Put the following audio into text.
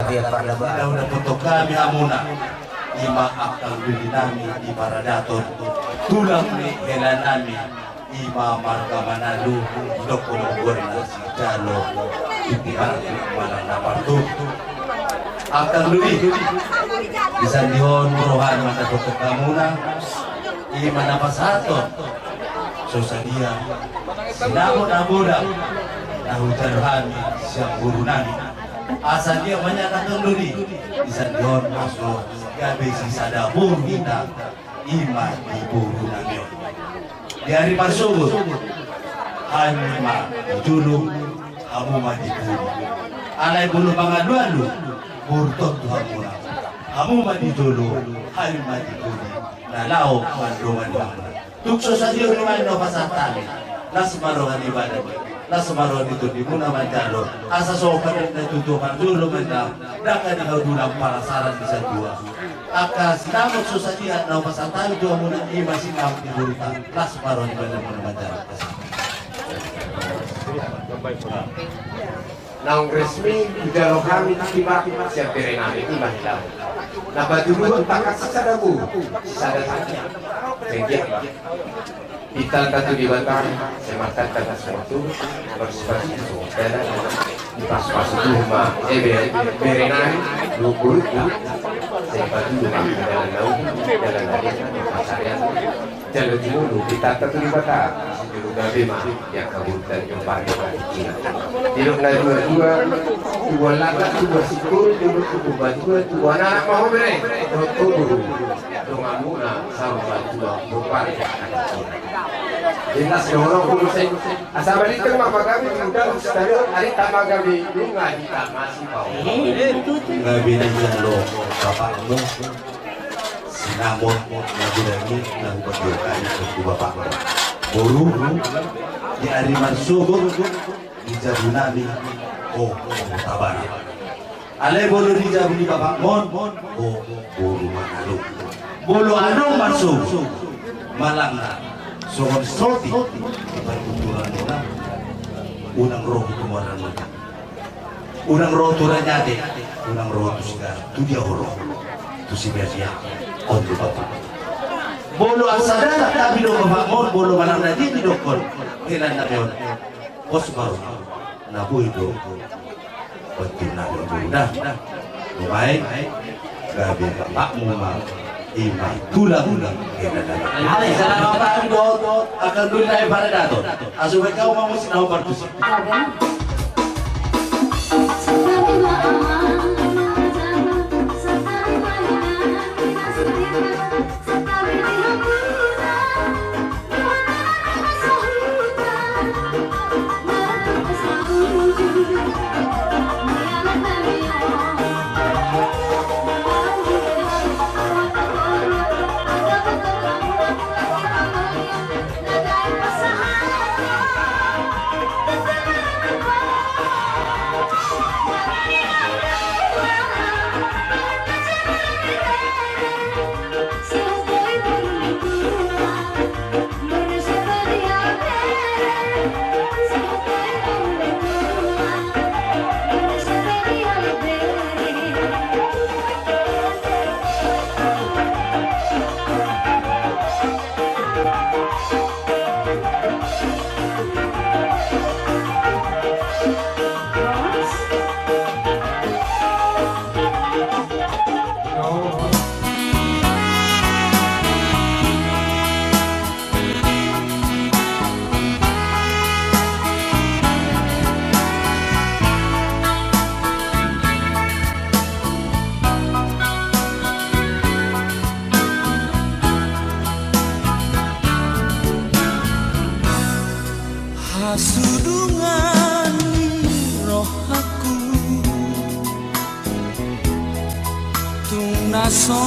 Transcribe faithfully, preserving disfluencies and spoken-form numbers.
Ia pada pada udah potong kami hamuna. Ima angka doli nami di paradaton. Tulang ni hela nami. Ima marga Manalu, didok kono gorna si Jalo, di Timarangkuk Malang na partu. Angka doli, di sandihon roha ni mata potong hamuna. Ima na pasahaton. So sadia sinamot na godang na hujalo hami sian boru nami. Asa dia banyak na tondoli di sandihon aso gabe sisada boru hita ima di boru nami on. Di ari marsogot hami ma di jolo hamu ma di pudi. Alai bolo mangalualu boru tontu hamuna. Hamu ma di jolo hami ma di pudi. Na laho mandongani hamuna. Tung so sadia nuaeng na hupasahat hami, las ma roha ni badan, las ma roha ni tondimuna manjalo. Asa so padan na tutu parjolo manjalo, dangka ni hadulang parasaran di satua. Angka sinamot so sadia na hupasahat hami tu hamuna ima sinamot ni boruta, las ma roha ni badanmuna manjalo. Naung resmi hujalo hami di Timarangkuk sian bere nami ima hela on. Na patoluhon tangkas sisada boru sisada tangiang. Jenggiat ma pintanta tu Debata, sai martanda na so marturu, parsipasupasu tu homa, eh, bere, bere nami, boru, boru, sai paturu ma dalan na uju, dalan na denggan, pasarean. Jala jumolo pintanta tu Debata, sijolo gabe ma di angka boruta ni parjolo. Didok na dua-dua, tubuan laklak, tubuan singkoru, jolo tubuan batua, tubuan anak ma ho bere, dohot ho boru. Donganmuna saur matua, boru parjolo. Jelas dohononku muse, asa balintang ma pagabe, udah ustadon, ari tama gabe, nunga hita masih bau. Gabe na jalo bapakmu. Sinamot na godang i na hupatuahi tu bapakmu. Boru, di ari marsogot di jabu nami, ho, ho Tabanan. Alai bolo di jabu ni bapakmon, ho, boru Manado. Bolo adong marsogot, malangna songon sotik di partuturanmuna, unang ro tu muaranmuna. Unang ro tu Raja Ate, unang ro tu Sigarang, tu dia ho ro? Tu Siberdiang, on do bapakmu. Bolo asa dalan tapi do bapakmon, bolo manang na dia didokkon hela nami on, pos ma ro, na boi do. Betul na do, boru da. Nuaeng gabe bapakmu ma. Ima tulang na hela nami. Alai salam apa dohot angka doli nami paradaton. Asa baen hamu ma musik na hombar tusi.